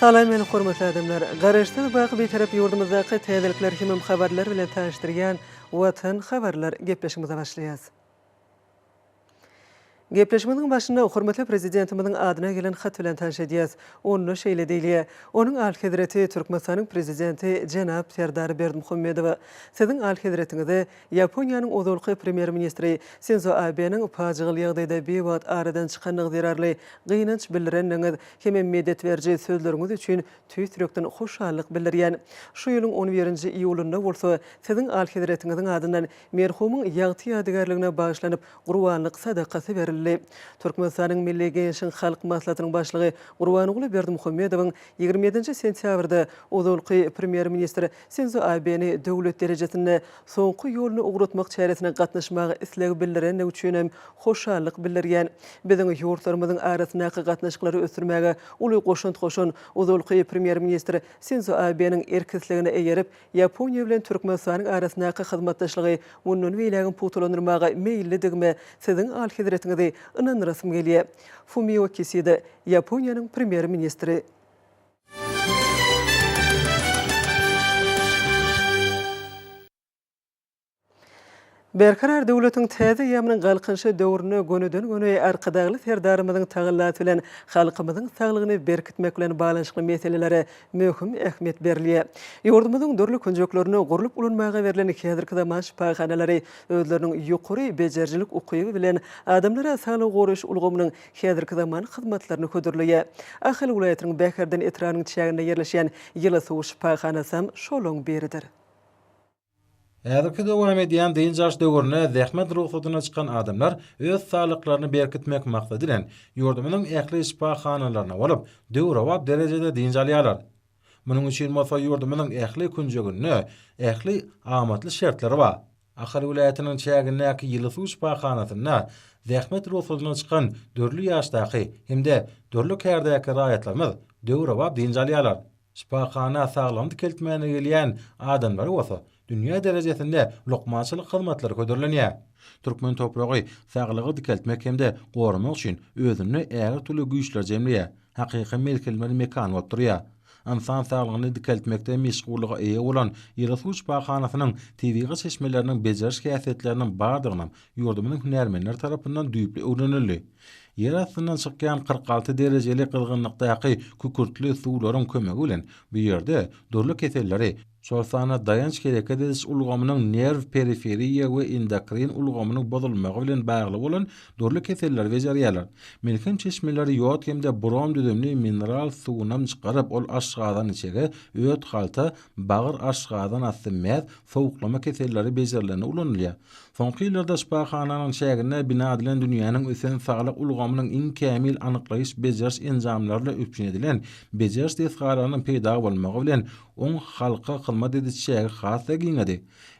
Salam meni hormatly adamlar! Garaşsyz baky Bitarap ýurdumyzdaky täzelikler hemem habarlar bilen tanyşdyrýan Watan habarlar gepleşigimize başlaýas. Gepleşigimiziň başynda hormatly Prezidentimiziň adyna gelen hat bilen tanyş edýäs. Onda şeýle diýilýär, Onuň Alyhezreti Türkmenistanyň Prezidenti jenap Serdar Berdimuhamedowa, Siziň Alyhezretiňize Ýaponiýanyň ozalky Premýer-ministri Sinzo Abeniň pajygaly ýagdaýda biwagt aradan çykandygy zerarly gynanç bildirendigiňiz hemem medet beriji sözleriňiz üçin tüýs ýürekden hoşallyk bildirýän. Şu ýylyň on birinji iýulynda bolsa Siziň Alyhezretiňiziň adyndan Merhumyň ýagty ýadygärligine bagyşlanyp gurbanlyk sadakasy berildi. Türkmenistanyň Milli Geňeşiň Halk Maslahatynyň Başlygy Gurbanguly Berdimuhamedowyň 27-nji sentýabrda ozalky Premýer-ministr Sinzo Abeni döwlet derejesinde soňky ýoluna ugratmak çäresine gatnaşmaga isleg bildirendigi üçin hem hoşallyk bildirýän. Biziň ýurtlarymyzyň arasyndaky gatnaşyklary ösdürmäge uly goşant goşan ozalky Premýer-ministr Sinzo Abeniň erk-islegine eýerip, Ýaponiýa bilen Türkmenistanyň arasyndaky hyzmatdaşlygy mundan beýlägem pugtalandyrmaga meýillidigime Siziň Alyhezretiňizi ynandyrasym gelýär. Fumio Kisida, Ýaponiýanyň Premýer-ministri. Berkarar döwletiň täze eýýamynyň Galkynyşy döwründe gönüden-göni Arkadagly Serdarymyzyň tagallasy bilen halkymyzyň saglygyny berkitmek bilen baglanyşykly meselelere möhüm ähmiýet berilýär. Ýurdumyzyň dürli künjeklerinde gurlup ulanmaga berlen häzirki zaman şypahanalary özleriniň ýokary bejerijilik ukyby bilen adamlara saglygy goraýyş ulgamynyň häzirki zaman hyzmatlaryny hödürleýär. Ahal welaýatynyň Bäherden etrabynyň çäginde ýerleşýän Ýyly suw şypahanasam şolaň biridir. Häzirki dowam edýän dynç alyş döwründe zähmet rugsadyna çykan adamlar öz saglyklaryny berkitmek maksady bilen, ýurdumyzyň ähli şypahanalaryna bolup, döwrebap derejede dynç alýarlar. Munuň üçin bolsa ýurdumyzyň ähli künjeginde ähli amatly şertler bar. Ahal welaýatynyň çägindäki Ýyly suw şypahanasynda zähmet rugsadyna çykan dürli ýaşdaky hem-de dürli kärdäki raýatlarymyz döwrebap dynç alýarlar. Şypahana saglygyny dikeltmäne gelýän adamlara bolsa dünýä derejesinde lukmançylyk hyzmatlary hödürlenýär. Türkmen topragy saglygy dikeltmek hem-de goramak üçin özünde ägirt uly güýçleri jemleýär, hakyky melhemler mekany bolup durýar. Ynsan saglygyny dikeltmekde meşhurlyga eýe bolan Ýyly suw şypahanasynyň tebigy çeşmeleriniň bejeriş häsiýetleriniň bardygynam ýurdumyzyň hünärmenleri tarapyndan düýpli öwrenildi. Ýer astyndan çykýan 46 derejeli gyzgynlykdaky kükürtli suwlaryň kömegi bilen bu ýerde dürli keselleri, şol sanda daýanç-hereket ediş ulgamynyň nerw-periferiýa we endokrin ulgamynyň bozulmagy bilen bagly bolan dürli keselleri bejerýärler. Melhem çeşmeleri ýod hem-de brom düzümli mineral suwunam çykaryp, ol aşgazan-içege, öt halta, bagyr, aşgazan asty mäz, sowuklama keselleri bejerilende ulanylýar. Soňky ýyllarda şypahananyň çäginde bina edilen dünýäniň ösen saglyk ulgamynyň iň kämil anyklaýyş-bejeriş enjamlary bilen üpjün edilen bejeriş desgalarynyň peýda bolmagy bilen oň halka hyzmat ediş çägi has-da giňedi.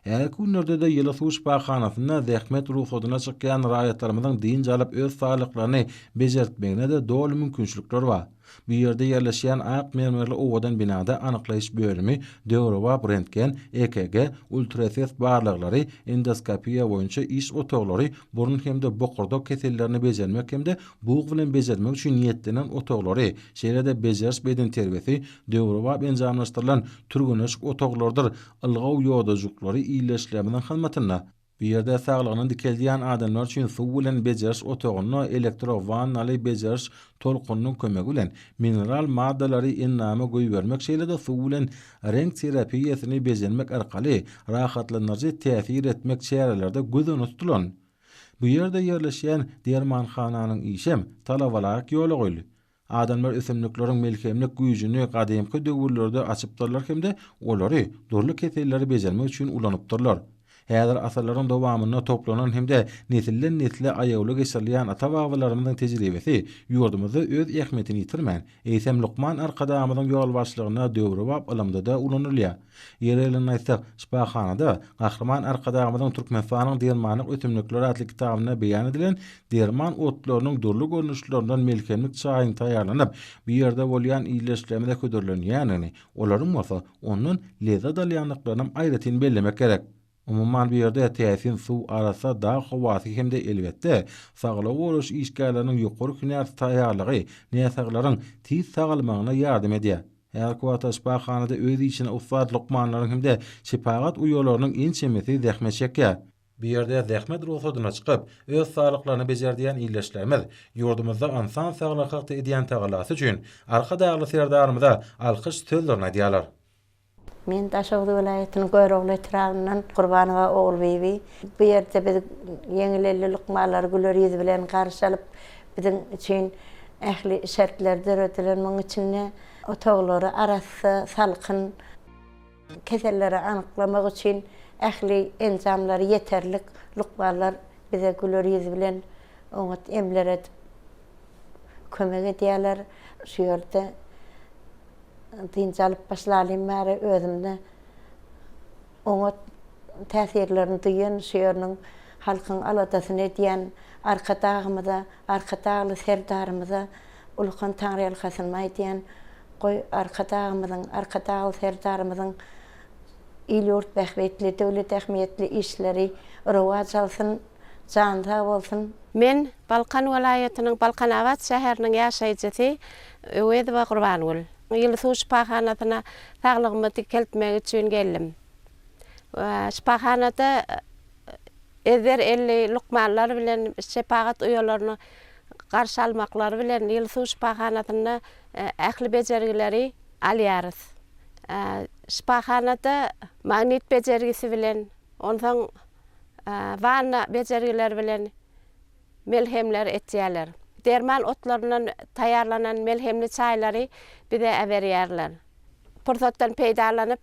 Häzirki günlerde-de ýyly suw şypahanasynda zähmet rugsadyna çykýan raýatlarymyzyň dynç alyp öz saglyklaryny bejertmegine-de doly mümkinçilikler bar. Bu ýerde ýerleşýän ak mermerli owadan binada anyklaýyş bölümi, döwrebap rentgen, EKG, ultrases barlaglary, endoskopiýa boýunça iş otaglary, burun hem-de bokurdak kesellerini bejermek hem-de bug bilen bejermek üçin niýetlenen otaglary, şeýle-de bejeriş bedenterbiýesi, döwrebap enjamlaşdyrylan türgenleşik otaglarydyr ylgaw ýodajyklary ildeşlerimiziň hyzmatynda. Bu ýerde saglygyny dikeldýän adamlar üçin suw bilen bejeriş otagynda elektrowannaly bejeriş tolkunynyň kömegi bilen mineral maddalary endama goýbermek şeýle-de suw bilen reňk terapiýasyny bejermek arkaly rahatlandyryjy täsir etmek çäreleri-de göz öňünde tutulan. Bu ýerde ýerleşýän dermanhananyň işem talabalaýyk ýola goýuldy. Adamlar ösümlikleriň melhemlik güýjüni gadymky döwürlerde açypdyrlar hem-de olary dürli keselleri bejermek üçin ulanypdyrlar. Häzir asyrlaryň dowamynda toplanan hem-de nesilden-nesle aýawly geçirilýän ata-babalarymyzyň tejribesi ýurdumyzda öz ähmiýetini ýitirmän, eýsem lukman Arkadagymyzyň ýolbaşçylygynda döwrebap ylymda-da ulanylýar. Ýeri gelende aýtsak, şypahanada Gahryman Arkadagymyzyň Türkmenistanyň dermanlyk ösümlikleri atly kitabynda beýan edilen derman otlarynyň dürli görnüşlerinden melhemlik çaýyň taýýarlanyp, bu ýerde bolýan ildeşlerimize hödürlenýändigini, olaryň bolsa ondan lezzet alýandyklarynam aýratyn bellemek gerek. Umuman, bu ýerde täsin suw, arassa dag howasy hem-de elbetde, saglygy goraýyş işgärleriniň ýokary hünär taýýarlygy näsaglaryň tiz sagalmagyna ýardam edýär. Häzirki wagtda şypahanada öz işine ussat lukmanlaryň hem-de şepagat uýalarynyň ençemesi zähmet çekýär. Bu ýerde zähmet rugsadyna çykyp, öz saglyklaryny bejerdýän ildeşlerimiz ýurdumyzda ynsan saglygy hakda edýän tagallasy üçin Arkadagly Serdarymyza alkyş sözlerini aýdýarlar. Men Daşoguz welaýatynyň Görogly etrabyndan Gurbanowa Ogulbibi. Bu ýerde biz ýeňil elli lukmanlary güler ýüz bilen garşy alyp, biziň üçin ähli şertler döredilen. Munuň içinde otaglary arassa, salkyn. Keselleri anyklamak üçin ähli enjamlary ýeterlik. Lukmanlar bize güler ýüz bilen oňat emler edip kömek edýärler. Şu ýerde dynç alyp başlalym bäri özümde oňat täsirlerini duýan, şu ýeriniň halkyň aladasyny edýän Arkadagymyza, Arkadagly Serdarymyza ulukan taňryýalkasynymy aýdýan. Goý, Arkadagymyzyň, Arkadagly Serdarymyzyň il-ýurt bähbitli, döwlet ähmiýetli işleri rowaç alsyn, jany sag bolsun! Men Balkan welaýatynyň Balkanabat şäheriniň ýaşaýjysy Öwezowa Gurbangül. Ýyly suw şypahanasyna saglygymy dikeltmek üçin geldim. Şypahanada ezber elli lukmanlar bilen şepagat uýalaryny garşy almaklary bilen ýyly suw şypahanasynda ähli bejergileri alýarys. Şypahanada magnit bejergisi bilen, onsoň wanna bejergileri bilen melhemler etýärler. Derman otlaryndan taýýarlanan melhemli çaýlary bize äberýärler. Pursatdan peýdalanyp,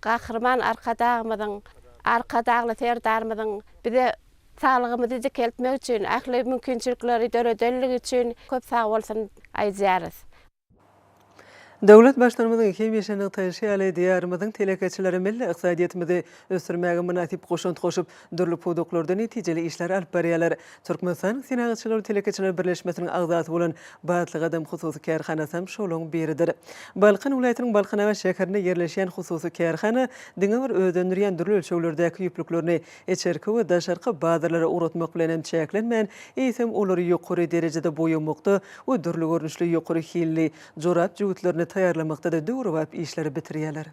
Gahryman Arkadagymyzyň, Arkadagly Serdarymyzyň bize saglygymyzy dikeltmek üçin ähli mümkinçilikleri döredenligi üçin köp sagbolsun aýdýarys. Döwlet Baştutanymyzyň hemişe nygtaýşy ýaly, Diýarymyzyň telekeçileri milli ykdysadyýetimizi ösdürmäge mynasyp goşant goşup, dürli pudaklarda netijeli işleri alyp barýarlar. Türkmenistanyň Senagatçylar we telekeçiler birleşmesiniň agzasy bolan Batly gadam hususy kärhanasy hem şolaryň biridir. Balkan welaýatynyň Balkanabat şäherinde ýerleşýän hususy kärhana diňe bir öz öndürýän dürli ölçeglerdäki ýüplüklerini içerki we daşarky bazarlara ugratmak bilen hem çäklenmän, eýsem, olary ýokary derejede boýamakda we dürli görnüşli ýokary hilli jorap jübütlerini taýýarlamakda-da döwrebap işleri bitirýärler.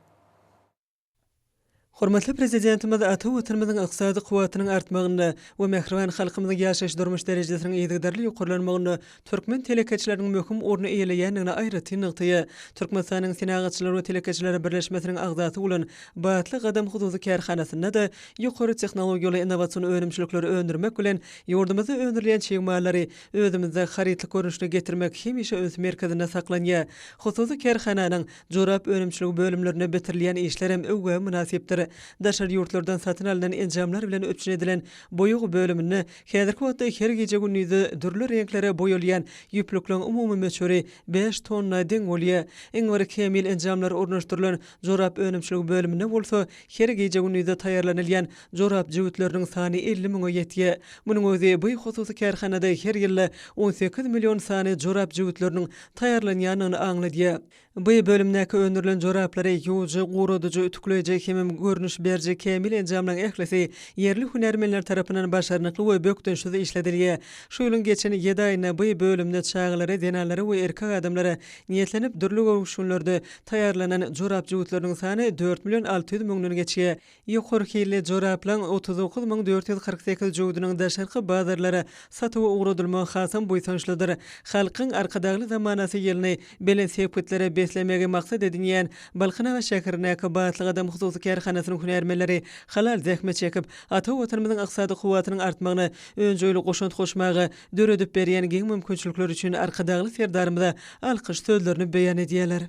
Hormatly Prezidentimiz ata Watanymyzyň ykdysady kuwwatynyň artmagynda we mähriban halkymyzyň ýaşaýyş-durmuş derejesiniň yzygiderli ýokarlanmagynda türkmen telekeçileriniň möhüm orny eýeleýändigini aýratyn nygtaýar. Türkmenistanyň Senagatçylar we telekeçiler birleşmesiniň agzasy bolan Batly gadam hususy kärhanasynda-da ýokary tehnologiýaly innowasion önümçilikleri öndürmek bilen, ýurdumyzda öndürilýän çig mallary özümizde harytlyk görnüşine getirmek hemişe üns merkezinde saklanýar. Hususy kärhananyň jorap önümçiligi bölümlerinde bitirilýän işler hem öwgä mynasypdyr. Daşary ýurtlardan satyn alnan enjamlar bilen üpjün edilen boýag bölüminde häzirki wagtda her gije-gündizde dürli reňklere boýalýan ýüplükleň umumy möçberi bäş tonna deň bolýar. Iň bir kämil enjamlar ornaşdyrylan Jorap önümçiligi bölüminde bolsa her gije-gündizde taýýarlanylýan jorap jübütleriniň sany 50 müňe ýetýär. Munuň özi bu hususy kärhanada her ýylda 18 million sany jorap jübütleriniň taýýarlanýandygyny aňladýar. Bu bölümdäki öndürilen joraplary ýuwujy, guradyjy, ütükleýji hemem görnüş beriji kämil enjamlaryň ählisi ýerli hünärmenler tarapyndan başarnykly we bökdençsiz işledilýär. Şu ýylyň geçen ýedi aýynda bu bölümde çagalara, zenanlara we erkek adamlara niýetlenip dürli göwüşginlerde taýýarlanan jorap jübütleriniň sany 4 million 600 müňden geçýär. Ýokary hilli joraplaryň 39 448 jübüdiniň daşarky bazarlara satuwa ugradylmagy hasam buýsançlydyr. Halkyň Arkadagly zamanasy ýylyny belent sepgitlere beslemegi maksat edinýän Balkanabat şäherindäki Batly gadam hususy kärhanasynyň hünärmenleri halal zähmet çekip, ata Watanymyzyň ykdysady kuwwatynyň artmagyna önjeýli goşant goşmaga döredip berýän giň mümkinçilikleri üçin Arkadagly Serdarymyza alkyş sözlerini beýan edýärler.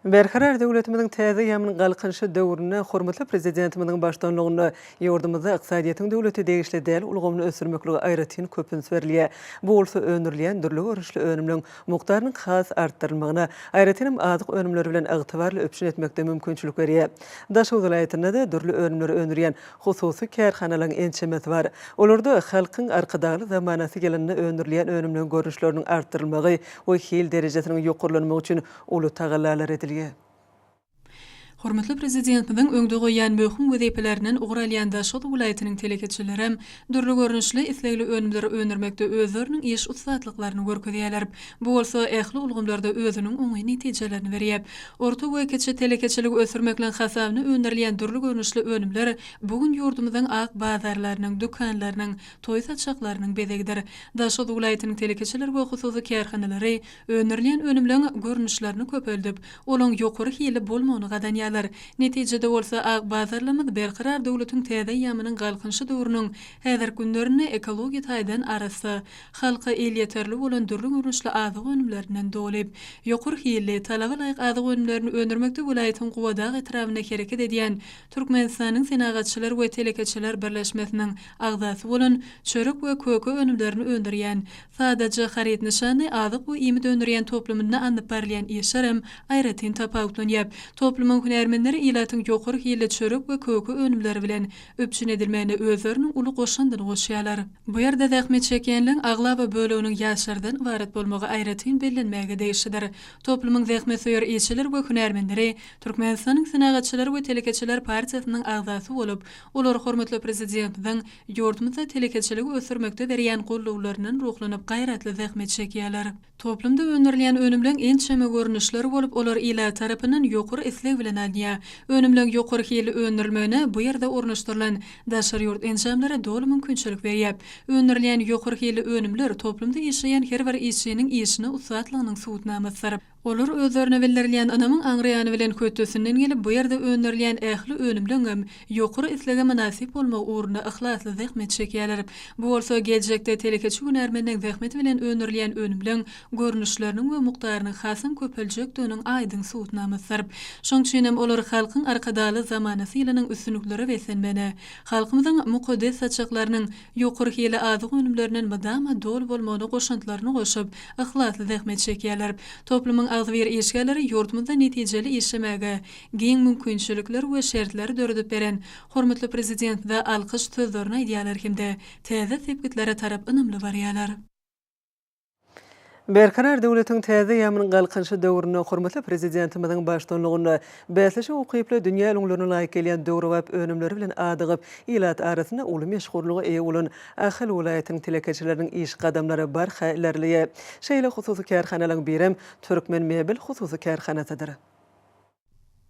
Berkarar döwletimiziň täze eýýamynyň Galkynyşy döwründe hormatly Prezidentimiziň baştutanlygynda ýurdumyzda ykdysadyýetiň döwlete degişli däl ulgamyny ösdürmeklige aýratyn köp üns berilýär. Bu bolsa öndürilýän dürli görnüşli önümleň mukdarynyň has artdyrylmagyna, aýratyn hem azyk önümleri bilen ygtybarly üpjün etmekde mümkinçilik berýär. Daşoguz welaýatynda-da dürli önümleri öndürýän hususy kärhanalaryň ençemesi bar. Olarda Halkyň Arkadagly zamanasy ýylynda öndürilýän önümleriň görnüşleriniň artdyrylmagy we hil derejesiniň ýokarlanmagy üçin uly tagallalar edilýär. Hormatly Prezidentimiziň öňde goýýan möhüm wezipelerinden ugur alýan Daşoguz welaýatynyň telekeçilerem dürli görnüşli islegli önümleri öndürmekde özleriniň iş ussatlyklaryny görkezýärler. Bu bolsa ähli ulgamlarda özüniň oňyn netijelerini berýär. Orta we kiçi telekeçiligi ösdürmekligiň hasabyna öndürilýän dürli görnüşli önümler bu gün ýurdumyzyň ak bazarlarynyň, dükanlarynyň, toý saçaklarynyň bezegidir. Daşoguz welaýatynyň telekeçiler we hususy kärhanalary öndürilýän önümleň görnüşlerini köpeldip, olaň ýokary hilli bolmagyny gazanýarlar. Netijede bolsa, ak bazarlarymyz Berkarar döwletiň täze eýýamynyň Galkynyşy döwrüniň häzirki günlerinde ekologiýa taýdan arassa, halka elýeterli bolan dürli görnüşli azyk önümlerinden doly. Ýokary hilli, talaba laýyk azyk önümlerini öndürmekde welaýatyň Gubadag etrabynda hereket edýän Türkmenistanyň Senagatçylar we telekeçiler birleşmesiniň agzasy bolan, çörek we köke önümlerini öndürýän, Sadaja haryt nyşanly azyk we iýmit öndürýän toplumynda alnyp barylýan işlerem aýratyn tapawutlanýar. Toplumyň hünärmenleri ilatyň ýokary hilli çörek we köke önümleri bilen üpjün edilmegine özleriniň uly goşandyny goşýarlar. Bu ýerde zähmet çekýänleň aglaba böleginiň ýaşlardan ybarat bolmagy aýratyn bellenmäge degişlidir. Toplumyň zähmetsöýer işçiler we hünärmenleri Türkmenistanyň Senagatçylar we telekeçiler partiýasynyň agzasy bolup, olar hormatly Prezidentimiziň Ýurdumyzda telekeçiligi ösdürmekde berýän gollawlaryndan ruhlanyp gaýratly zähmet çekýärler. Toplumda öndürilýän önümleň ençeme görnüşleri bolup, olar ilat tarapyndan ýokary isleg bilen alynýar. Önümleň ýokary hilli öndürilmegine bu ýerde ornaşdyrylan daşary ýurt enjamlary doly mümkinçilik berýär. Öndürilýän ýokary hilli önümler toplumda işleýän her bir işçiniň işine ussatlygynyň subutnamasydyr. Olar özlerine bildirilýän ynamyň aňryýany bilen hötdesinden gelip, bu ýerde öndürilýän ähli önümleňem ýokary islege mynasyp bolmagy ugrunda yhlasly zähmet çekýärler. Bu bolsa geljekde telekeçi hünärmenleň zähmeti bilen öndürilýän önümleň görnüşleriniň we mukdarynyň hasam köpeljekdiginiň aýdyň subutnamasydyr. Şoň üçinem olar Halkyň Arkadagly zamanasy ýylynyň üstünliklere beslenmegine, halkymyzyň mukaddes saçaklarynyň ýokary hilli azyk önümlerinden mydama doly bolmagyna goşantlaryny goşup, yhlasly zähmet çekýärler. Toplumyň agzybir işgärleri ýurdumyzda netijeli işlemäge giň mümkinçilikler we şertleri döredip beren hormatly Prezidentimize alkyş sözlerini aýdýarlar hem-de täze sepgitlere tarap ynamly barýarlar. Berkarar döwletiň täze eýýamynyň Galkynyşy döwründe hormatly Prezidentimiziň baştutanlygynda bäsleşige ukyply, dünýä ülňülerine laýyk gelýän döwrebap önümleri bilen adygyp, ilat arasynda uly meşhurlyga eýe bolan Ahal welaýatynyň telekeçileriniň iş gadamlary barha ilerleýär. Şeýle hususy kärhanalaryň birem Türkmen mebel hususy kärhanasydyr.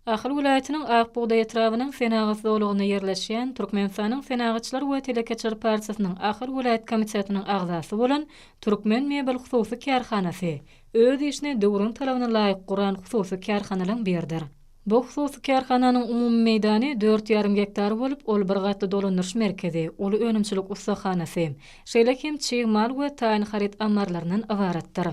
Ahal welaýatynyň Ak bugdaý etrabynyň senagat zolagynda ýerleşýän Türkmenistanyň Senagatçylar we telekeçiler partiýasynyň Ahal welaýat komitetiniň agzasy bolan Türkmen mebel hususy kärhanasy öz işini döwrüň talabyna laýyk guran hususy kärhanalaryň biridir. Bu hususy kärhananyň umumy meýdany dört ýarym gektar bolup, ol bir gatly dolandyryş merkezi, uly önümçilik ussahanasy, şeýle hem çig mal we taýyn haryt ammarlaryndan ybaratdyr.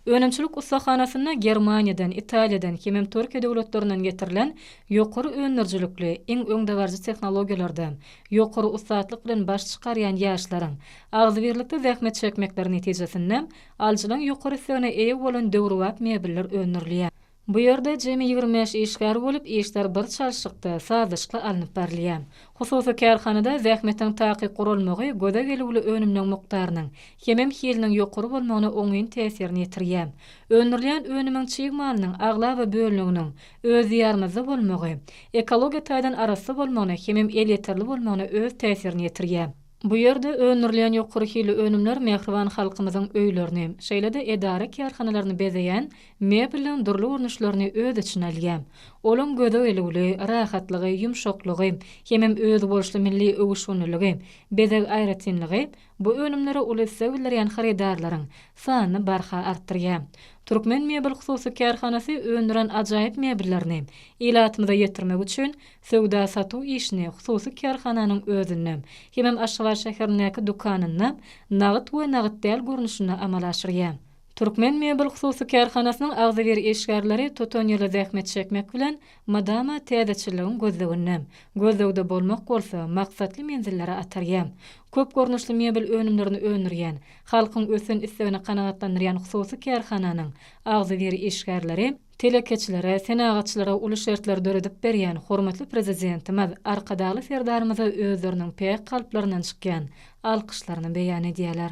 Önümçilik ussahanasynda Germaniýadan, Italiýadan hemem Türkiýe döwletlerinden getirilen ýokary öndürijilikli, iň öňdebaryjy tehnologiýalarda ýokary ussatlyk bilen baş çykarýan ýaşlaryň agzybirlikde zähmet çekmekleri netijesinde alyjylaryň ýokary islegine eýe bolan döwrebap mebeller öndürilýär. Bu ýerde jemi 25 işgär bolup, işler bir çalşykda, sazlaşykly alnyp barylýar. Hususy kärhanada zähmetiň takyk guralmagy göze gelüwli önümleň mukdarynyň hemem hiliniň ýokary bolmagyna oňyn täsirini ýetirýär. Öndürilýän önümiň çig malynyň aglaba bölüniginiň öz diýarymyzda bolmagy, ekologiýa taýdan arassa bolmagyna hemem elýeterli bolmagyna öz täsirini ýetirýär. Bu ýerde öndürilýän ýokary hilli önümler mähriban halkymyzyň öýlerini, şeýle-de edara-kärhanalaryny bezeýän mebelliň dürli görnüşlerini öz içine alýar. Olaň göze gelüwli, rahatlygy, ýumşaklygy hemem özboluşly milli öwüşginliligi, bezeg aýratynlygy bu önümlere uly isleg bildirýän hyrydarlaryň sanyny barha artdyrýar. Türkmen mebel hususy kärhanasy öndüren ajaýyp mebellerini ilatymyza ýetirmek üçin Söwda-satuw işini hususy kärhananyň özünde hemem Aşgabat şäherindäki dükanynda nagt we nagt däl görnüşinde amala aşyrýar. Türkmen mebel hususy kärhanasynyň agzybir işgärleri tutanýerli zähmet çekmek bilen, mydama täzeçilligiň gözleginde. Gözlegde bolmak bolsa, maksatly menzillere atarýar. Köp görnüşli mebel önümlerini öndürýän, halkyň ösen islegini kanagatlandyrýan hususy kärhananyň agzybir işgärleri, Telekeçilere, senagatçylara uly şertleri döredip berýän hormatly Prezidentimiz Arkadagly Serdarymyza özleriniň päk kalplaryndan çykýan alkyşlaryny beýan edýärler.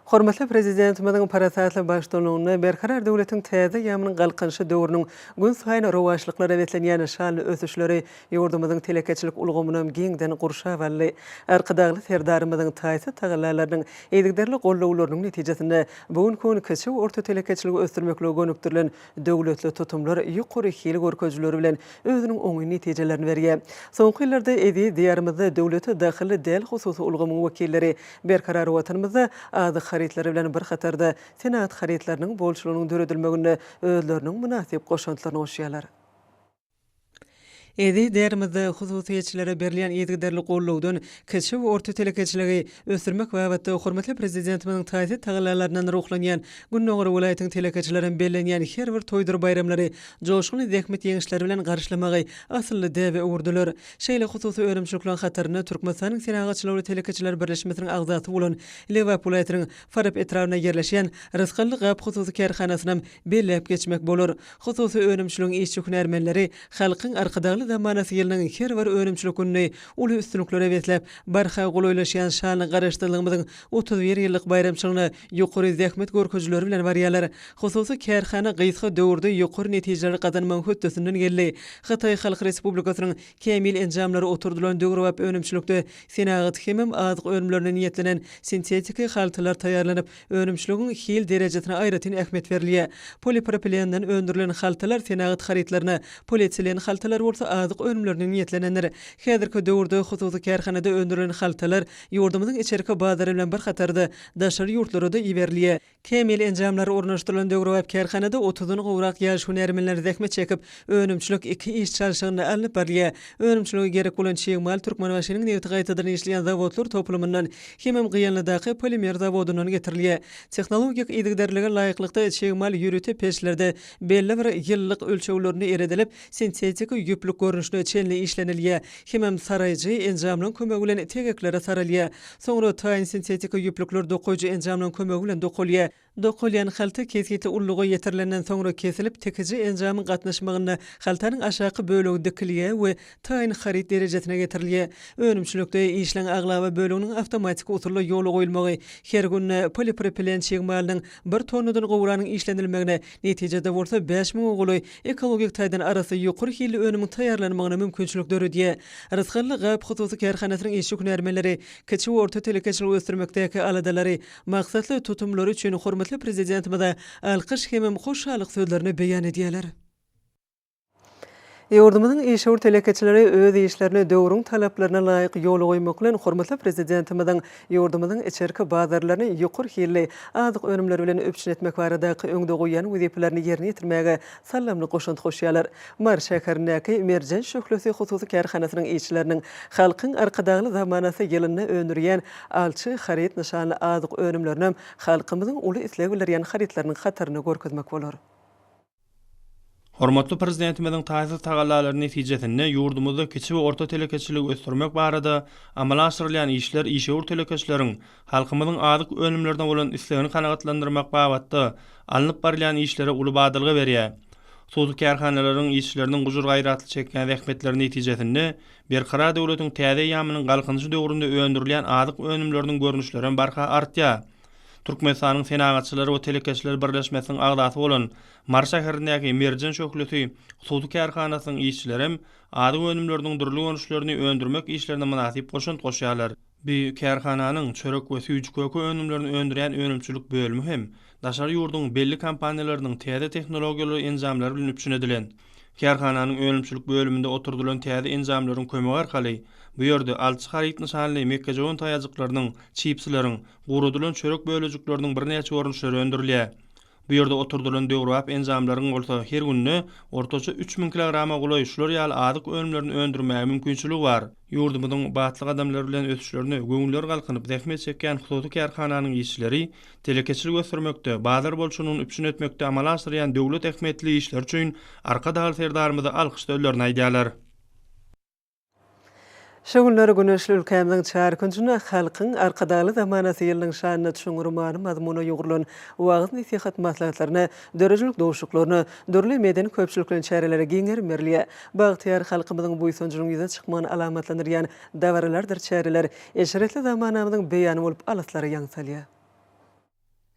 Hormatly Prezidentimiziň parasatly baştutanlygynda Berkarar döwletiň täze eýýamynyň Galkynyşy döwrüniň günsaýyn rowaçlyklara beslenýän şanly ösüşleri ýurdumyzyň telekeçilik ulgamynam giňden gurşap aldy. Arkadagly Serdarymyzyň taýsyz tagallalarynyň, yzygiderli gollawlarynyň netijesinde bu günki gün kiçi we orta telekeçiligi ösdürmeklige gönükdirilen Döwletli tutumlar ýokary hil görkezijileri bilen özüniň oňyn netijelerini berýär. Soňky ýyllarda eziz Diýarymyzda döwlete dahylly däl hususy ulgamyň wekilleri Berkarar Watanymyzda azyk harytlary bilen bir hatarda senagat harytlarynyň bolçulygynyň döredilmeginde özleriniň mynasyp goşantlaryny goşýarlar. Eziz Diýarymyzda hususyýetçilere berilýän yzygiderli gollawdan kiçi we orta telekeçiligi ösdürmek babatda hormatly Prezidentimiziň taýsyz tagallalaryndan ruhlanýan Gündogar welaýatyň telekeçilerem bellenýän her bir toýdur baýramlary joşgunly zähmet ýeňişleri bilen garşylamagy asylly däbe öwürdiler. Şeýle hususy önümçilikleriň hatarynda Türkmenistanyň Senagatçylar we telekeçiler birleşmesiniň agzasy bolan Lebap welaýatynyň Farap etrabynda ýerleşýän Rysgally gap hususy kärhanasynam belläp geçmek bolar. Hususy önümçiligiň işçi-hünärmenleri Halkyň Arkadagly zamanasy ýylynyň her bir önümçilik gününi uly üstünliklere besläp, barha golaýlaşýan şanly Garaşsyzlygymyzyň 31 ýyllyk baýramçylygyna ýokary zähmet görkezijileri bilen barýarlar. Hususy kärhana gysga döwürde ýokary netijeleri gazanmagyň hötdesinden geldi. Hytaý Halk Respublikasynyň kämil enjamlary oturdylan döwrebap önümçilikde senagat hemem azyk önümlerine niýetlenen sintetiki haltalar taýýarlanyp, Önümçiligiň hil derejesine aýratyn ähmiýet berilýär. Polipropilenden öndürilen haltalar senagat harytlaryna, polietilen haltalar bolsa azyk önümlerine niýetlenendir. Häzirki döwürde hususy kärhanada öndürilen haltalar ýurdumyzyň içerki bazary bilen bir hatarda, daşary ýurtlara-da iberilýär. Kämil enjamlar ornaşdyrylan döwrebap kärhanada otuzdan gowrak ýaş hünärmenler zähmet çekip, önümçilik iki iş çalşygynda alnyp barylýar. Önümçilige gerek bolan çig mal Türkmenbaşynyň nebiti gaýtadan işleýän zawodlar toplumyndan hemem Gyýanlydaky polimer zawodyndan getirilýär. Tehnologik yzygiderlige laýyklykda çig mal ýörite peçlerde belli bir ýylylyk ölçeglerinde eredilip, sintetiki ýüplük görnüşine çenli işlenilýär hemem saraýjy enjamlaryň kömegi bilen tegeklere saralýar. Soňra taýyn sintetiki ýüplükler dokaýjy enjamlaryň kömegi bilen dokalýar. Dokalýan halta kesgitli ululyga ýetirilenden soňra kesilip, tikiji enjamyň gatnaşmagynda haltanyň aşaky bölegi dikilýär we taýyn haryt derejesine getirilýär. Önümçilikde işleň aglaba böleginiň awtomatiki usulda ýola goýulmagy, her günde polipropilen çig malynyň bir tonnadan gowragynyň işlenilmegine, netijede bolsa bäş müňe golaý ekologik taýdan arassa ýokary hilli önümiň taýýarlanmagyna mümkinçilik döredýär. Rysgally gap hususy kärhanasynyň işçi-hünärmenleri kiçi we orta telekeçiligi ösdürmekdäki aladalary, Maksatly tutumlary üçin hormatly Prezidentimize alkyş hemem hoşallyk sözlerini beýan edýärler. Ýurdumyzyň işewür telekeçileri öz işlerini döwrüň talaplaryna laýyk ýola goýmak bilen, hormatly Prezidentimiziň ýurdumyzyň içerki bazarlaryny ýokary hilli azyk önümleri bilen üpjün etmek baradaky öňde goýýan wezipelerini ýerine ýetirmäge saldamly goşant goşýarlar. Mary şäherindäki Merjen şöhlesi hususy kärhanasynyň işçileriniň Halkyň Arkadagly zamanasy ýylynda öndürýän Alçy haryt nyşanly azyk önümlerinem halkymyzyň uly isleg bildirýän harytlarynyň hatarynda görkezmek bolar. Hormatly Prezidentimiziň taýsyz tagallalary netijesinde ýurdumyzda kiçi we orta telekeçiligi ösdürmek barada amala aşyrylýan işler işewür telekeçileriň halkymyzyň azyk önümlerine bolan islegini kanagatlandyrmak babatda alnyp barylýan işlere uly badalga berýär. Hususy kärhanalaryň işçileriniň gujur-gaýratly çekýän zähmetleri netijesinde Berkarar döwletiň täze eýýamynyň Galkynyşy döwründe öndürilýän azyk önümleriniň görnüşlerem barha artýar. Türkmenistanyň Senagatçylar we telekeçiler birleşmesiniň agzasy bolan Mary şäherindäki Merjen şöhlesi hususy kärhanasynyň işçilerem azyk önümleriniň dürli görnüşlerini öndürmek işlerine mynasyp goşant goşýarlar. Bu kärhananyň çörek we süýji-köke önümlerini öndürýän önümçilik bölümi hem daşary ýurduň belli kompaniýalarynyň täze tehnologiýaly enjamlary bilen üpjün edilen. Kärhananyň önümçilik bölüminde oturdylan täze enjamlaryň kömegi arkaly bu ýerde Alçy haryt nyşanly mekgejöwen taýajyklarynyň, çipsileriň, guradylan çörek bölejikleriniň birnäçe görnüşleri öndürilýär. Bu ýerde oturdylan döwrebap enjamlaryň bolsa her günde ortaça 3000 kilograma golaý şular ýaly azyk önümlerini öndürmäge mümkinçiligi bar. Ýurdumyzyň batly gadamlar bilen ösüşlerine göwünleri galkynyp zähmet çekýän hususy kärhananyň işçileri telekeçiligi ösdürmekde, bazar bolçulygyny üpjün etmekde amala aşyrýan döwlet ähmiýetli işleri üçin Arkadagly Serdarymyza alkyş sözlerini aýdýarlar. Şu günler güneşli ülkämiziň çar künjünde Halkyň Arkadagly zamanasy ýylynyň şanyna çuňňur many-mazmuna ýugrulan wagyz-nesihat maslahatlaryna, döredijilik duşuşyklaryna, dürli medeni-köpçülikleýin çärelere giň gerim berilýär. Bagtyýar halkymyzyň buýsanjynyň ýüze çykmagyny alamatlandyrýan dabaralardyr çäreler eşretli zamanamyzyň beýany bolup alyslara ýaň salýar.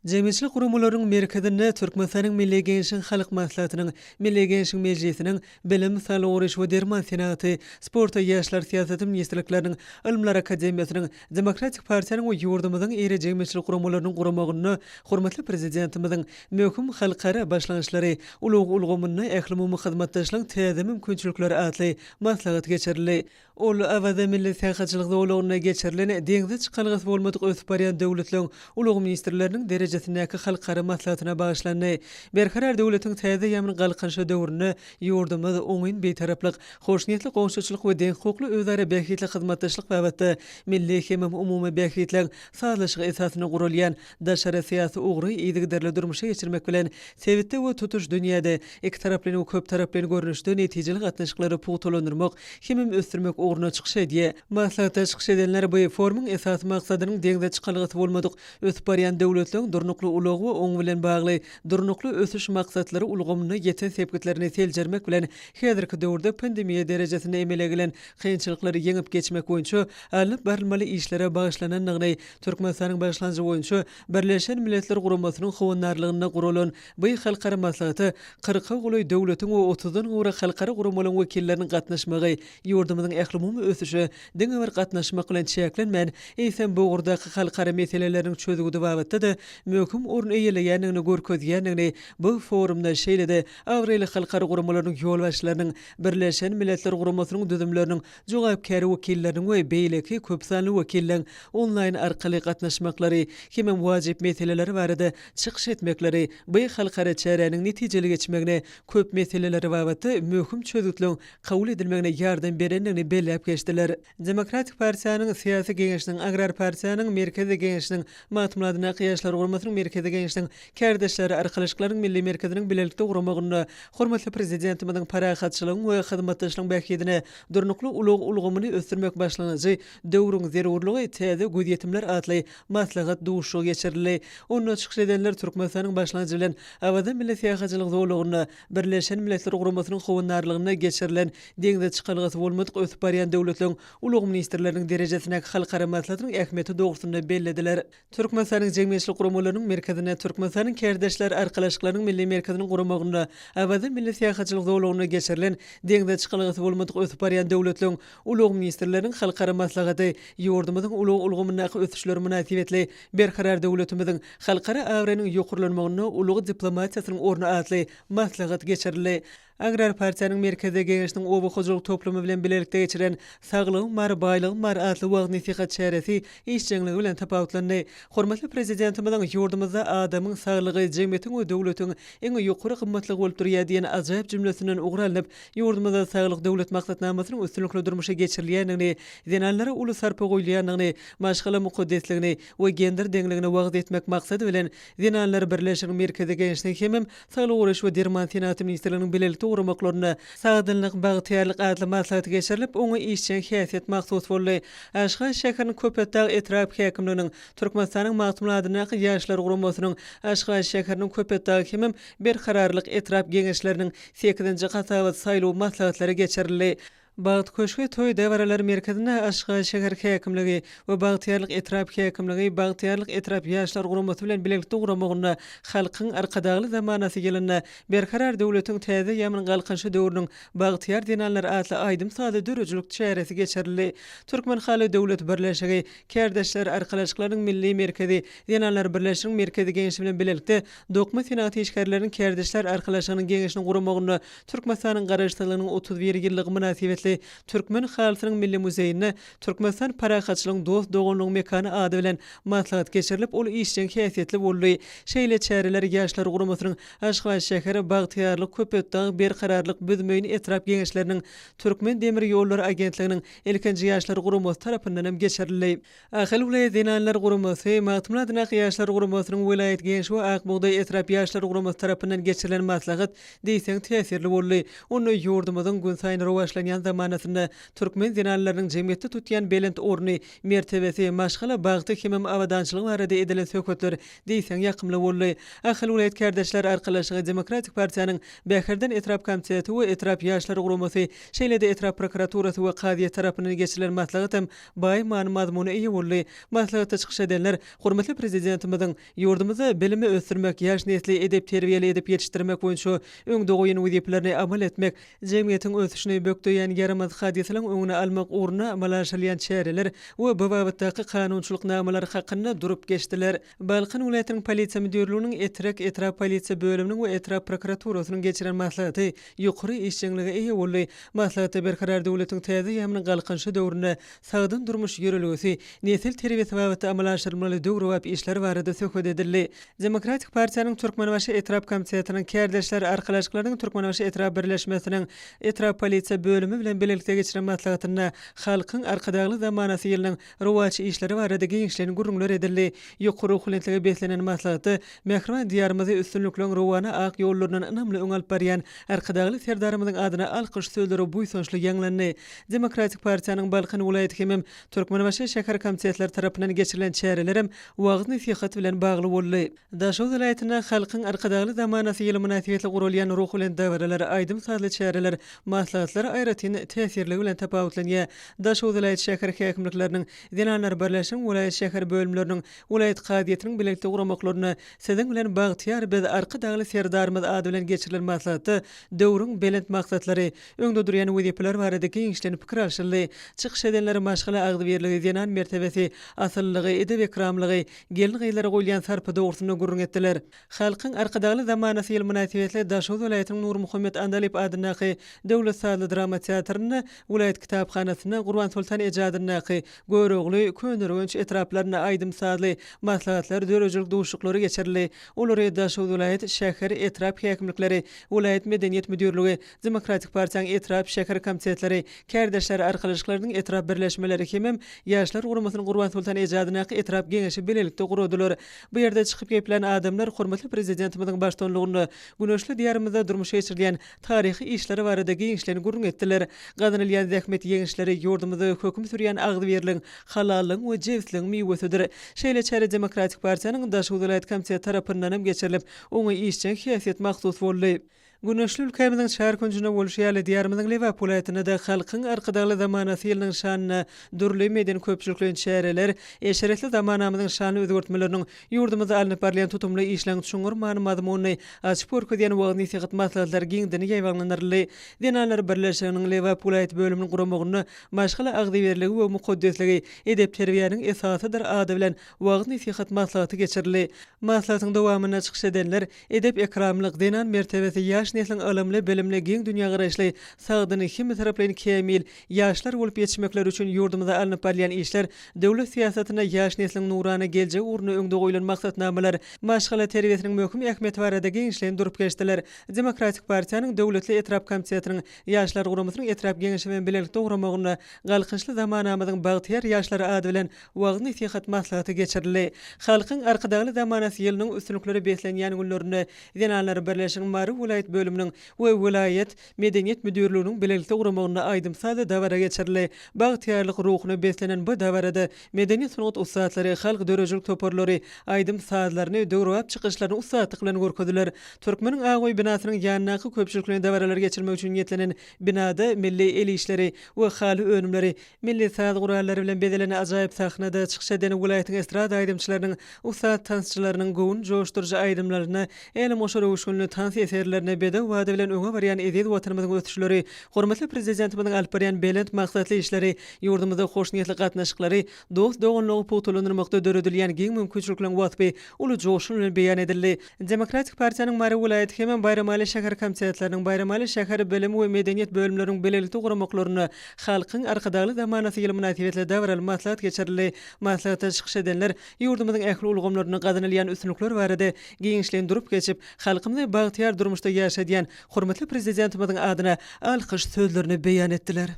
Jemgyýetçilik guramalarynyň merkezinde Türkmenistanyň Milli Geňeşiň Halk Maslahatynyň, Milli Geňeşiň Mejlisiniň, Bilim, saglygy goraýyş we derman senagaty, Sport we ýaşlar syýasaty ministrlikleriniň, Ylymlar akademiýasynyň, Demokratik partiýanyň we ýurdumyzyň iri jemgyýetçilik guramalarynyň guramagynda hormatly Prezidentimiziň möhüm halkara başlangyçlary, ulag ulgamynda ählumumy hyzmatdaşlygyň täze mümkinçilikleri atly maslahat geçirildi. Ol Awaza milli syýahatçylyk zolagynda geçirilen deňze çykalgasy bolmadyk ösüp barýan döwletleriň ulag ministrleriniň derejesindäki halkara maslahatyna bagyşlandy. Berkarar döwletiň täze eýýamynyň Galkynyşy döwründe ýurdumyz oňyn Bitaraplyk, hoşniýetli goňşuçylyk we deňhukukly özara bähbitli hyzmatdaşlyk babatda milli hemem umumy bähbitleriň sazlaşygy esasynda guralýan daşary syýasy ugry yzygiderli durmuşa geçirmek bilen, sebitde we tutuş dünýäde ikitaraplaýyn we köptaraplaýyn görnüşde netijeli gatnaşyklary pugtalandyrmak hemem ösdürmek ugrunda çykyş edýär. Maslahatda çykyş edenler bu forumyň esasy maksadynyň deňze çykalgasy bolmadyk ösüp barýan döwletleriň durnukly ulag we oň bilen bagly Durnukly ösüş maksatlary ulgamynda ýeten sepgitlerini seljermek bilen, häzirki döwürde pandemiýa derejesinde emele gelen kynçylyklary ýeňip geçmek boýunça alnyp barylmaly işlere bagyşlanandygyny, Türkmenistanyň başlangyjy boýunça Birleşen Milletler Guramasynyň howandarlygynda guralan bu halkara maslahata kyrka golaý döwletiň we otuzdan gowrak halkara guramalaryň wekilleriniň gatnaşmagy ýurdumyzyň ählumumy ösüşe diňe bir gatnaşmak bilen çäklenmän, eýsem, bu ugurdaky halkara meseleleriniň çözgüdi babatda-da möhüm orun eýeleýändigini görkezýändigini bu forumda şeýle-de abraýly halkara guramalarynyň ýolbaşçylarynyň, Birleşen Milletler Guramasynyň düzümleriniň jogapkär wekilleriniň we beýleki köpsanly wekilleň onlaýn arkaly gatnaşmaklary hemem wajyp meseleler barada çykyş etmekleri bu halkara çäräniň netijeli geçmegine, köp meseleler babatda möhüm çözgütleň kabul edilmegine ýardam berendigini belläp geçdiler. Demokratik partiýanyň Syýasy geňeşiniň, Agrar partiýanyň Merkezi geňeşiniň, Magtymguly adyndaky Ýaşlar guramasynyň Merkezi geňeşiniň, Kärdeşler arkalaşyklarynyň Milli merkeziniň bilelikde guramagynda hormatly Prezidentimiziň parahatçylygyň we hyzmatdaşlygyň bähbidine durnukly ulag ulgamyny ösdürmek başlangyjy Döwrüň zerurlygy, täze gözýetimler atly maslahat duşuşygy geçirildi. Onda çykyş edenler Türkmenistanyň başlangyjy bilen Awaza milli syýahatçylyk zolagynda Birleşen Milletler Guramasynyň howandarlygynda geçirilen deňze çykalgasy bolmadyk ösüp barýan döwletleriň ulag ministrleriniň derejesindäki halkara maslahatynyň ähmiýeti dogrusynda bellediler. Türkmenistanyň Jemgyýetçilik guramalarynyň merkezinde Türkmenistanyň Kärdeşler arkalaşyklarynyň milli merkeziniň guramagynda Awaza milli syýahatçylyk zolagynda geçirilen deňze çykalgasy bolmadyk ösüp barýan döwletleriň ulag ministrleriniň halkara maslahaty ýurdumyzyň ulag ulgamyndaky ösüşleri mynasybetli Berkarar döwletimiziň halkara abraýynyň ýokarlanmagynda ulag diplomatiýasynyň orny atly maslahat geçirildi. Agrar partiýanyň Merkezi Geňeşiniň oba hojalyk toplumy bilen bilelikde geçiren Saglygym bar, baýlygym bar atly wagyz-nesihat çäresi işjeňligi bilen tapawutlandy. Hormatly Prezidentimiziň ýurdumyzda adamyň saglygy jemgyýetiň we döwletiň iň ýokary gymmatlygy bolup durýar diýen ajaýyp jümlesinden ugur alnyp, ýurdumyzda Saglyk Döwlet maksatnamasynyň üstünlikli durmuşa geçirilýändigini, zenanlara uly sarpa goýulýandygyny, maşgala mukaddesligini we gender deňligini wagyz etmek maksady bilen, Zenanlar birleşiginiň Merkezi Geňeşiniň hemem Saglygy goraýyş we derman senagaty ministrliginiň bilelikde guramaklarynda Sagdynlyk, bagtyýarlyk atly maslahat geçirilip, oňa işjeň häsiýet mahsus boldy. Aşgabat şäheriniň Köpetdag etrap häkimliginiň, Türkmenistanyň Magtymguly adyndaky Ýaşlar guramasynyň Aşgabat şäheriniň Köpetdag hemem Berkararlyk etrap Geňeşleriniň sekizinji hasabat saýlaw maslahatlary geçirildi. Bagt köşgi toý dabaralar merkezinde Aşgabat şäher häkimligi we Bagtyýarlyk etrap häkimligi Bagtyýarlyk etrap Ýaşlar guramasy bilen bilelikde guramagynda Halkyň Arkadagly zamanasy ýylynda Berkarar döwletiň täze eýýamynyň Galkynyşy döwrüniň bagtyýar zenanlary atly aýdym-sazly döredijilik çäresi geçirildi. Türkmenhaly döwlet birleşigi, Kärdeşler arkalaşyklarynyň milli merkezi, Zenanlar birleşiginiň Merkezi Geňeşi bilen bilelikde Dokma senagaty işgärleriniň Kärdeşler arkalaşygynyň Geňeşiniň guramagynda Türkmenistanyň Garaşsyzlygynyň 31 ýyllygy mynasybetli Türkmen halysynyň milli muzeýinde Türkmenistan parahatçylygyň, dost-doganlygyň mekany ady bilen maslahat geçirilip, ol işjeň häsiýetli boldy. Şeýle çäreler Ýaşlar guramasynyň Aşgabat şäheri, Bagtyýarlyk, Köpetdag, Berkararlyk, Büzmeýin etrap Geňeşleriniň, Türkmen demir ýollary agentliginiň Ilkinji Ýaşlar guramasy tarapyndan hem geçirildi. Ahal welaýat Zenanlar guramasy, Magtymguly adyndaky Ýaşlar guramasynyň welaýat Geňeşi we Ak bugdaý etrap Ýaşlar guramasy tarapyndan geçirilen maslahat diýseň täsirli boldy. Onda ýurdumyzyň günsaýyn rowaçlanýan zamana. zamanasynda türkmen zenanlarynyň jemgyýetde tutýan belent orny, mertebesi, maşgala bagty hemem abadançylygy barada edilen söhbetler diýseň ýakymly boldy. Ahal welaýat Kärdeşler arkalaşygy Demokratik partiýanyň Bäherden etrap komiteti we etrap Ýaşlar guramasy, şeýle-de etrap prokuraturasy we kazyýet tarapyndan geçirilen maslahat hem baý many-mazmuna eýe boldy. Maslahatda çykyş edenler hormatly Prezidentimiziň ýurdumyzda bilimi ösdürmek, ýaş nesli edep-terbiýeli edip ýetişdirmek boýunça öňde goýan wezipelerini amal etmek, jemgyýetiň ösüşini bökdeýän ýaramaz hadysalaryň öňüni almak ugrunda amala aşyrylýan çäreler we bu babatdaky kanunçylyk namalary hakynda durup geçdiler. Balkan welaýatynyň Polisiýa müdirliginiň Etrek etrap polisiýa bölüminiň we etrap prokuraturasynyň geçiren maslahaty ýokary işjeňlige eýe boldy. Maslahatda Berkarar döwletiň täze eýýamynyň Galkynyşy döwründe sagdyn durmuş ýörelgesi, nesil terbiýesi babatda amala aşyrylmaly döwrebap işler barada söhbet edildi. Demokratik partiýanyň Türkmenbaşy etrap komitetiniň, Kärdeşler arkalaşyklarynyň Türkmenbaşy etrap birleşmesiniň etrap polisiýa bölümi bilen bilelikde geçiren maslahatynda Halkyň Arkadagly zamanasy ýylynyň rowaç işleri barada giňişleýin gürrüňler edildi. Ýokary ruhubelentlige beslenen maslahatda mähriban Diýarymyzy üstünlikleriň rowana ak ýollaryndan ynamly öňe alyp barýan Arkadagly Serdarymyzyň adyna alkyş sözleri buýsançly ýaňlandy. Demokratik partiýanyň Balkan welaýaty hemem Türkmenbaşy şäher komitetleri tarapyndan geçirilen çärelerem wagyz-nesihat bilen bagly boldy. Daşoguz welaýatynda Halkyň Arkadagly zamanasy ýyly mynasybetli guralýan ruhubelent dabaralar, aýdym-sazly çäreler, maslahatlar aýratyn täsirligi bilen tapawutlanýar. Daşoguz welaýat şäher häkimlikleriniň, Zenanlar birleşigiň welaýat şäher bölümleriniň, welaýat kazyýetiniň bilelikde guramaklarynda Siziň bilen bagtyýar biz Arkadagly Serdarymyz ady bilen geçirilen maslahatda döwrüň belent maksatlary, öňde durýan wezipeler barada giňişleýin pikir alşyldy. Çykyş edenler maşgala agzybirligi, zenan mertebesi, asyllylygy, edep-ekramlygy, gelin-gyzlara goýulýan sarpa dogrusynda gürrüň etdiler. Halkyň Arkadagly zamanasy ýyly mynasybetli Daşoguz welaýatynyň Nurmuhammet Andalyp adyndaky döwlet sazly drama teatrynda, welaýat kitaphanasynda, Gurbansoltan eje adyndaky Görogly, Köneürgenç etraplarynda aýdym-sazly maslahatlar, döredijilik duşuşyklary geçirildi. Olary Daşoguz welaýat, şäher, etrap häkimlikleri, welaýat medeniýet müdirligi, Demokratik partiýanyň etrap, şäher komitetleri, kärdeşler arkalaşyklarynyň etrap birleşmeleri hemem Ýaşlar guramasynyň Gurbansoltan eje adyndaky etrap Geňeşi bilelikde guradylar. Bu ýerde çykyp geplän adamlar hormatly Prezidentimiziň baştutanlygynda güneşli Diýarymyzda durmuşa geçirilýän taryhy işler barada giňişleýin gürrüň etdiler. Gazanylýan zähmet ýeňişleri ýurdumyzda höküm sürýän agzybirligiň, halallygyň we jebisligiň miwesidir. Şeýle çäre Demokratik partiýanyň Daşoguz welaýat komiteti tarapyndan hem geçirilip, oňa işjeň häsiýet mahsus boldy. Güneşli ülkämiziň çar künjünde bolşy ýaly, Diýarymyzyň Lebap welaýatynda-da Halkyň Arkadagly zamanasy ýylynyň şanyna dürli medeni-köpçülikleýin çäreler, eşretli zamanamyzyň şanly özgertmeleriniň, ýurdumyzda alnyp barylýan tutumly işleň çuňňur many-mazmunyny açyp görkezýän wagyz-nesihat maslahatlary giňden ýaýbaňlandyryldy. Zenanlar birleşiginiň Lebap welaýat bölüminiň guramagynda Maşgala agzybirligi we mukaddesligi edep-terbiýäniň esasydyr ady bilen wagyz-nesihat maslahaty geçirildi. Maslahatyň dowamynda çykyş edenler Edep-ekramlyk, zenan mertebesi, ýaş nesliň ylymly, bilimli, giň dünýägaraýyşly, sagdyn, hemmetaraplaýyn kämil ýaşlar bolup ýetişmekleri üçin ýurdumyzda alnyp barylýan işler, döwlet syýasatynda ýaş nesliň nurana geljegi ugrunda öňde goýlan maksatnamalar, maşgala terbiýesiniň möhüm ähmiýeti barada giňişleýin durup geçdiler. Demokratik partiýanyň Döwletli etrap komitetiniň Ýaşlar guramasynyň etrap Geňeşi bilen bilelikde guramagynda Galkynyşly zamanamyzyň bagtyýar ýaşlary ady bilen wagyz-nesihat maslahaty geçirildi. Halkyň Arkadagly zamanasy ýylynyň üstünliklere beslenýän günlerinde Zenanlar birleşiginiň Mary welaýat bölüminiň we welaýat Medeniýet müdirliginiň bilelikde guramagynda aýdym-sazly dabara geçirildi. Bagtyýarlyk ruhuna beslenen bu dabarada medeniýet-sungat ussatlary, halk döredijilik toparlary aýdym-sazlaryny, döwrebap çykyşlaryny ussatlyk bilen görkezdiler. Türkmeniň Ak öýi binasynyň ýanyndaky köpçülikleýin dabaralary geçirmek üçin niýetlenen binada milli el işleri we haly önümleri, Milli saz gurallary bilen bezelen ajaýyp sahnada çykyş eden welaýatyň estrada aýdymçylarynyň, ussat tansçylarynyň göwün joşduryjy aýdymlaryna, älemgoşar öwüşginli tans eserlerine bedew bady bilen öňe barýan eziz Watanymyzyň ösüşleri, hormatly Prezidentimiziň alyp barýan belent maksatly işleri, ýurdumyzda hoşniýetli gatnaşyklary, dost-doganlygy pugtalandyrmakda döredilýän giň mümkinçilikleriň waspy uly joşgun bilen beýan edildi. Demokratik partiýanyň Mary welaýat hemem Baýramaly şäher komitetleriniň, Baýramaly şäher bilim we medeniýet bölümleriniň bilelikde guramaklarynda Halkyň Arkadagly zamanasy ýyly mynasybetli dabaraly maslahat geçirildi. Maslahatda çykyş edenler ýurdumyzyň ähli ulgamlarynda gazanylýan üstünlikler barada giňişleýin durup geçip, halkymyzy bagtyýar durmuşda ýaşadýan hormatly Prezidentimiziň adyna alkyş sözlerini beýan etdiler.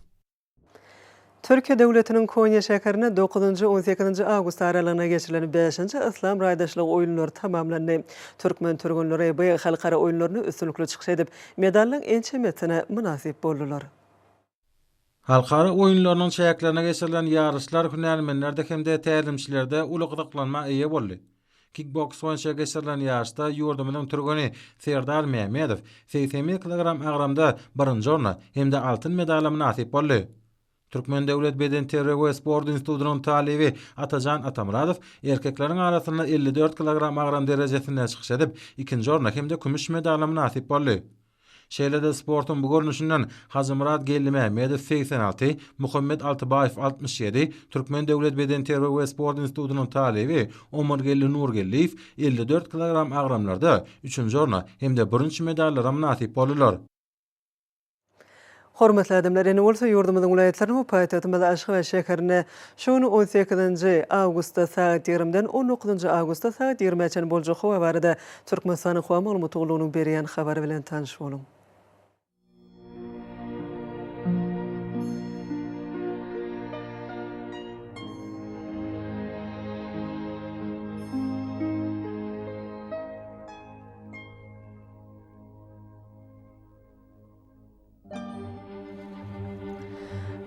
Türkiýe döwletiniň Konýa şäherinde dokuzynjy, on sekizinji awgust aralygynda geçirilen bäşinji Yslam raýdaşlygy oýunlary tamamlandy. Türkmen türgenleri bu halkara oýunlarynda üstünlikli çykyş edip, medallaryň ençemesine mynasyp boldular. Halkara oýunlarynyň çäklerinde geçirilen ýaryşlar hünärmenlerde hem-de tälimçilerde uly gyzyklanma eýe boldy. Kikboks boýunça geçirilen ýaryşda ýurdumyzyň türgeni Serdar Mämmedow 81 kilogram agramda birinji orna hem-de altyn medala mynasyp boldy. Türkmen döwlet bedenterbiýe we sport institutynyň talyby Atajan Atamyradow erkekleriň arasynda 54 kilogram agram derejesinde çykyş edip, ikinji orna hem-de kümüş medala mynasyp boldy. Şeýle-de sportuň bu görnüşinden Hajymyrat Geldimämmedow 86, Muhammet Altybaýew 67, Türkmen döwlet bedenterbiýe we sport institutynyň talyby Omargeldi Nurgeldiýew 54 kilogram agramlarda üçünji orna hem-de bürünç medallara mynasyp boldular. Hormatly adamlar, indi bolsa ýurdumyzyň welaýatlarynda we paýtagtymyz Aşgabat şäherinde şu gün on sekizinji awgustda sagat ýigrimiden on dokuzynjy awgustda sagat ýigrimä çenli boljak howa barada Türkmenistanyň Howa maglumat gullugynyň berýän habary bilen tanyş boluň.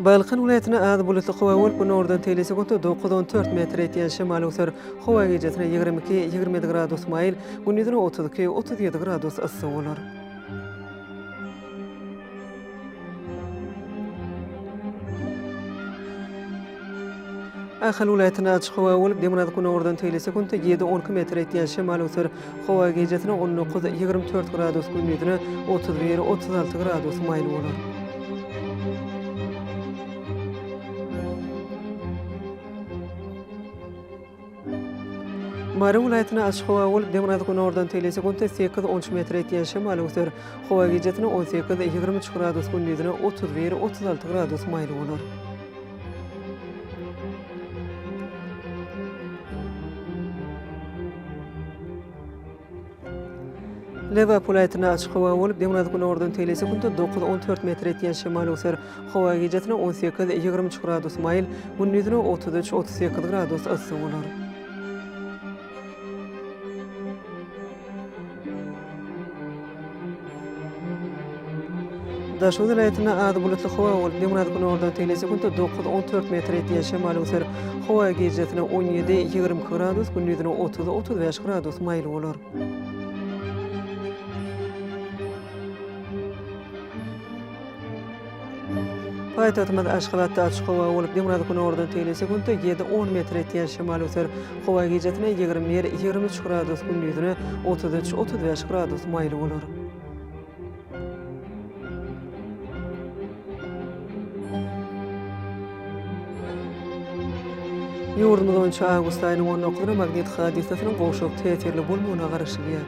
Balkan welaýatynda az bulutly howa bolup, günordan teýli sekuntda dokuz-on dört metr ýetýän şemal öwser. Howa gijesine 22, 27 gradus maýyl, gündizine 32, 37 gradus yssy bolar. Ahal welaýatynda açyk howa bolup, demirgazyk-günordan teýli sekuntda ýedi-on iki metr ýetýän şemal öwser. Howa gijesine 19, 24 gradus, gündizine 31, 36 gradus maýyl bolar. Mary welaýatynda açyk howa bolup, demirgazyk-günordan teýli sekuntda sekiz, on üç metr ýetýän şemal öwser. Howa gijesine 18, 23 gradus, gündizine 31, 36 gradus maýyl bolar. Lebap welaýatynda açyk howa bolup, demirgazyk-günordan teýli sekuntda dokuz-on dört metr ýetýän şemal öwser. Howa gijesine 18, 23 gradus maýyl, gündizine 33, 38 gradus yssy bolar. Daşoguz welaýatynda az bulutly howa bolup, demirgazyk-günordan teýli sekuntda dokuz-on dört metr ýetýän şemal öwser. Howa gijesine 17, 22 gradus, gündizine 30, 35 gradus maýyl bolar. Paýtagtymyz Aşgabatda açyk howa bolup, demirgazyk-günordan teýli sekuntda ýedi-on metr ýetýän şemal öwser. Howa gijesine 21, 23 gradus, gündizine 33, 35 gradus maýyl bolar. Ýurdumyz boýunça awgust aýynyň on dokuzyna magnit hadysasynyň gowşak täsirli bolmagyna garaşylýar.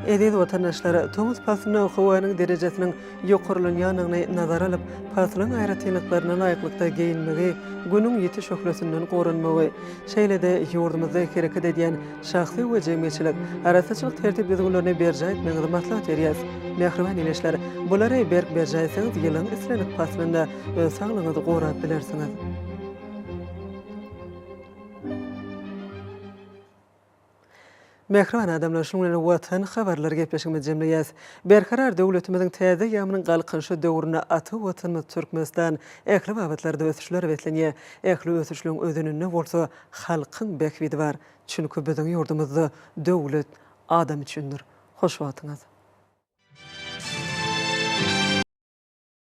Eziz watandaşlar, tomus paslynda howanyň derejesiniň ýokarlanýandygyny nazara alyp, paslyň aýratynlyklaryna laýyklykda geýinmegi, Günüň ýiti şöhlesinden goranmagy, şeýle-de ýurdumyzda hereket edýän şahsy we jemgyýetçilik arassaçylyk tertip-düzgünlerini berjaý etmegiňizi maslahat berýäris. Mähriban ildeşler, bulary berk berjaý etseňiz, ýylyň islendik paslynda öz saglygyňyzy gorap bilersiňiz. Mähriban adamlar, şunuň bilen Watan habarlary gepleşigimizi jemleýäs. Berkarar döwletimiziň täze eýýamynyň Galkynyşy döwründe ata Watanymyz Türkmenistan ähli babatlarda ösüşlere beslenýär. Ähli ösüşleriň özeninde bolsa halkyň bähbidi bar. Çünki biziň ýurdumyzda döwlet adam üçindir. Hoş wagtyňyz!